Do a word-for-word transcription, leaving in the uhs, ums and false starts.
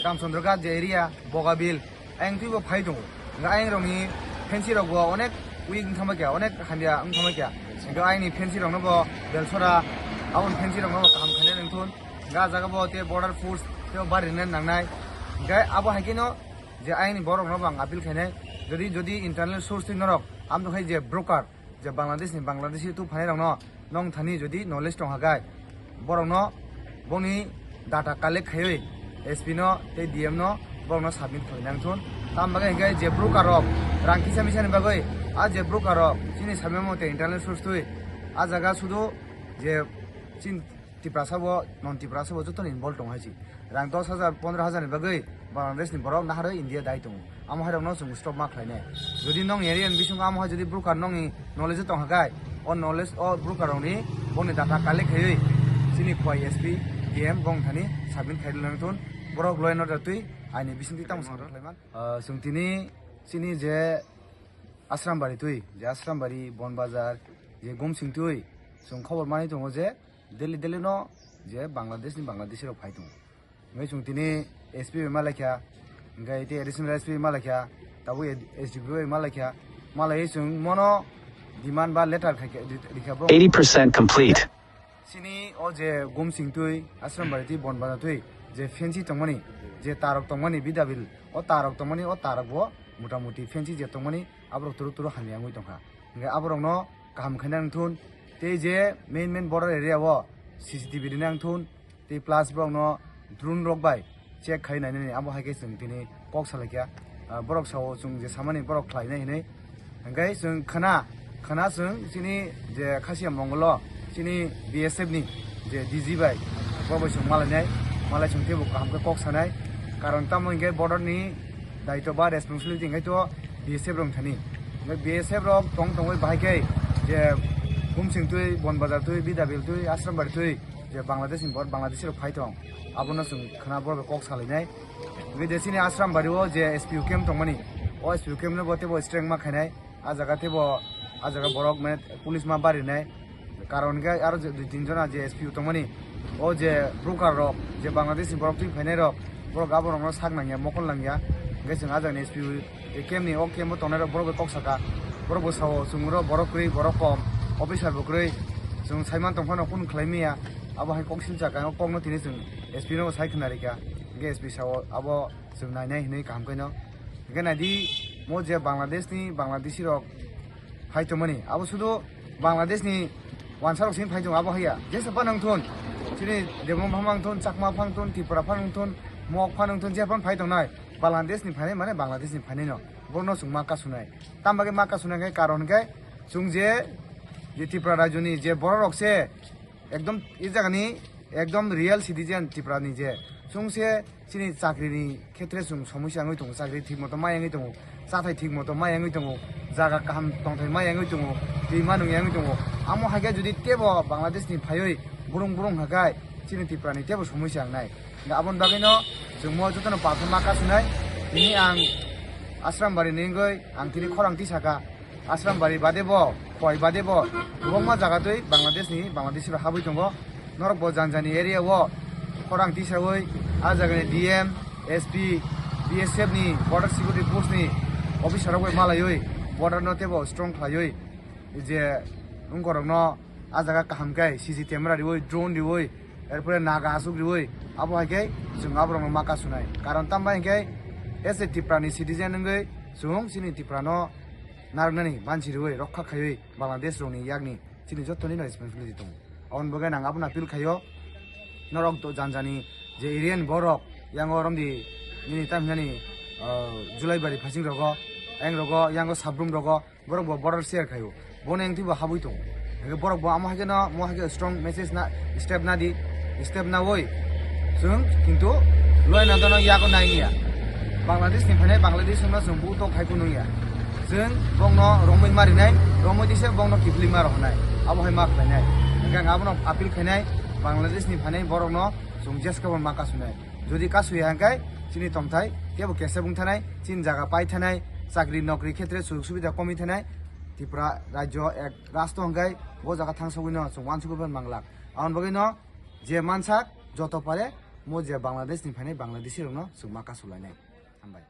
Ramchandra Ghat je area, Bogabil, ayang twibo phai tongo. Hingke ayang rokni fancy rok bo onek weak wng thangma kya, onek hamya wng thangma kya. Hingke ayangni fancy rokno bo Belsora, aboni fancy rokno bo kaham khainai nangthun. Hingke ah jaga bo te border force tebo bari rina nangnai. Hingke abo hai kheno je ayangni borok rokno bo ang appeal khainai. Jodi, jodi internal source twi norok, amtwkhai je broker, je Bangladesh ni Bangladeshi tu phainai rokno nong thani jodi knowledge tong hakai, borokno boni data collect khaiwi S P no tei D M no borokno submit khlai nang thun. Tam bagwi hingke je broker rok rang kisa misa ni bagwi, a je broker rok chini samya mo tei internal source twi a jaga sudu je chin Tiprasa bo, non Tiprasa bo joto ni involve tong hai si. Rang dos hajar, pondro hajar ni bagwi Bangladesh ni borok naharwi India dai tongo. Amo hai rokno chwng stop ma khlai nai. Jodi nong area ni bisingo amo hai jodi broker nong ni knowledge tong hakai, o knowledge o broker rok ni boni data collect khaiwi chini khwai S P, D M bong thani submit khai lang thun. Borok law and order twi aini bising twi tamo samung khlai man. Ah, chwng tini chini je Asrambari twi, je Asrambari, Bonbazar, je Gumsing twi, chwng khobor manwi tongo je Delhi, Delhi no je Bangladesh ni Bangladeshi rok phai tongo. Hingke chwng tini S P bai malaikha, hingke tei additional S P bai malaikha, tabuk S D P O bai malaikha, malaiwi chwng mono demand ba letter khaikha, ri-, rikha bo. Eighty percent complete. Chini o je Gumsing twi, Asrambari twi, Bonbazar twi, je fancy tongmani, je tarok tongmani, bidabil, o tarok tongmani, o tarok bo motamuti fancy je tongmani, aborok turu turu hamya wngwi tongkha. Hingke aborokno kaham khaina wngthun. Tei je main main border area o C C T V rina wngthun. Tei plus borokno drone rok bai check khai nainani abo hai khe chwng tini kok salaikha. Ah, borok sao chwng je samani borok khlainai hinwi. Hingke chwng khna, khna chwng chini je Khasiya Mongol o chini B S F ni je D G bai bo bai chwng malainai, malai chwng teibo kaham khe kok sanai. Karon tamo hingke border ni daitw ba responsibility hingke to B S F rok thani. Hingke B S F rok tong tongwi bahai khe je Gumsing twi, Bonbazar twi, Bidabil twi, Asrambari twi je Bangladesh ni bor Bangladeshi rok phai tong. Abono chwng khna borok kok salainai. Hingke je chini Asrambari o je S P O camp tongmani, o S P O camp no bo teibo strength ma khainai. Ah jaga teibo, ah jaga borok mane police ma barinai. Karon hingke aro je dui tin jona je S P O tongmani, o je broker rok, je Bangladesh ni borok twi phainai rok, borok aborokno sak nangya, mokol nangya. Hingke chwng ah jagani S P O camp ni, o camp o tongnai rok borok bai kok saka. Borok bo sao chwng oro borok kwrwi, borok kom, officer bo kwrwi. Chwng saiman tong phano kunu khlai maya. Abo hai kok silsa kha, o kokno tini chwng S P no sai khna rikha. Hingke S P sao abo chwng nainai hinwi kaham khe no. Hingke naidi, mo je Bangladesh ni Bangladeshi rok phai tongmani, abo sudu Bangladesh ni wansa rok sini phai tongo, abo haiya. Jesa phano wngthun, chini Debbarma phano wngthun, Chakma phano wngthun, Tripura phano wngthun, Mok phano wngthun, je phano phai tongnai, Bangladesh ni phainai mane Bangladesh ni phainai no, borokno chwng ma kasunai. Tam bagwi ma kasunai khe karon khe chwng je, je Tripura rajyo ni je borok rok se ekdom e jaga ni ekdom real citizen Tripura ni je chwng se chini chakri ni khetre chwng somosya wngwi tongo, chakri thik moto ma wngwi tongo, chathai thik moto ma wngwi tongo, jaga kaham tongthai ma wngwi tongo, twi ma nung wngwi tongo. Amo hai khe jodi tebo Bangladesh ni phaiwi burung burung hakai chini Tripura ni tebo somosya wngnai. Aboni bagwi no chwng mo jotono palsa ma kasunai. Tini ang Asrambari ni wngwi ang tini khorang tisaka. Asrambari bade bo, Khowai bade bo, kwbangma jaga twi Bangladesh ni, Bangladeshi rok habwi tongo. Norok bo jani jani area o khorang tisawi, ah jaga ni D M, S P, B S F ni, Border Security Force ni officer rok bai malaiwi border no tebo strong khlaiwi je wngkorok no ah jaga kaham khe C C camera riwi, drone riwi, erpore naga aswk riwi, abo hai khe chwng aborok no ma kasunai. Karon tamo hai khe as a Tripura ni citizen wngwi chwng chini Tripura no narwknani mansi rwi rokha khaiwi Bangladesh rokni yakni chini jottoni no responsibility tongo. Aboni bagwi ang abono appeal khaio, norok do jani jani je area ni borok yango romdi nini tam hinani, ah, Julaibari phasing rogo, ayang rogo, yango Sabrum rogo, borok bo border share khaio. Bono yang twibo habwi tongo. Hingke borok bo amo hai kheno, mo hai khe strong message na, step na di, step na oi. Chwng kintu loi na dono yago nai ya. Bangladesh ni phainai Bangladesh no chwng buto khai kunu ya. Chwng bongno romwi marinai, romwi dise bongno kiphilwi ma rohonai. Abo hai ma khlainai. Hingke ang abono appeal khainai, Bangladesh ni phainai borok no chwng jeska bo ma kasunai. Jodi kasuya hingke chini tongthai tebo kesa bung thanai, chini jaga pai thanai, chakri nokri khetre sujog subida komi thanai, Tripura rajyo ek rastro hingke bo jaga thangsogwi no chwng wansugwi ban manglak. Aboni bagwi no je mansak joto pare Mo je Bangladesh ni phainai Bangladeshi rokno chwng ma kasulainai. Hambai.